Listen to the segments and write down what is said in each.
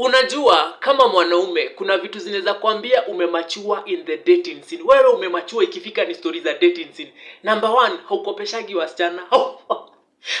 Unajua, kama mwanaume kuna vitu zinaweza kuambia umemature in the dating scene. Wewe umemature ikifika ni stories za dating scene. Number one, haukopeshagi wasichana.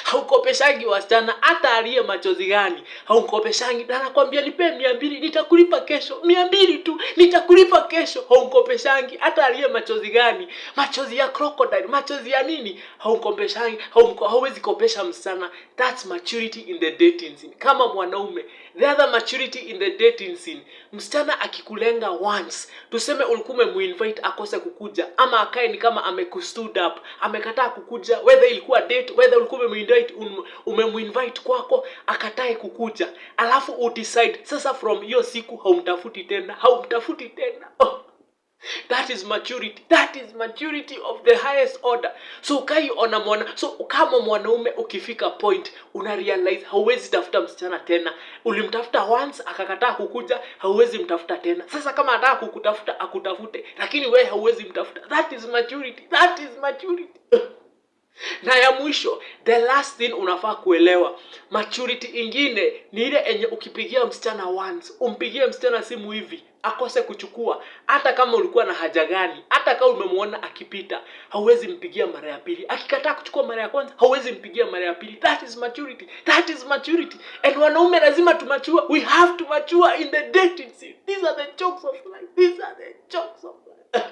Haukopeshagi wasichana hata aliye machozi gani, haukopeshangi. Na anakwambia, "Nipe 200, nitakulipa kesho, 200 tu, nitakulipa kesho." Haukopeshangi hata aliye machozi gani, machozi ya crocodile, machozi ya nini, haukopeshangi. Hauwezi kopesha msichana. That's maturity in the dating scene. Kama mwanaume, the other maturity in the dating scene, msichana akikulenga once, tuseme ulikuwa umemuinvite akose kukuja ama akae ni kama amekustood up, amekataa kukuja, whether ilikuwa date, whether ulikuwa umemuinvite, umemuinvite kwako akatae kukuja, alafu udecide sasa from hiyo siku haumtafuti tena, haumtafuti tena. Oh. That is maturity. That is maturity of the highest order. So ukaiona mwana, so kama mwanaume ukifika point una realize hauwezi tafuta msichana tena. Ulimtafuta once akakataa kukuja, hauwezi mtafuta tena. Sasa kama anataka kukutafuta, akutafute, lakini wewe hauwezi mtafuta. That is maturity. That is maturity. Na ya mwisho, the last thing unafaa kuelewa, maturity ingine ni ile enye ukipigia msichana once, umpigie msichana simu hivi akose kuchukua, hata kama ulikuwa na haja gani, hata kama umemwona akipita, hauwezi mpigia mara ya pili. Akikataa kuchukua mara ya kwanza, hauwezi mpigia mara ya pili. That is maturity. That is maturity. And wanaume lazima tumature. We have to mature in the dating scene. These are the jokes of life. These are the jokes of life.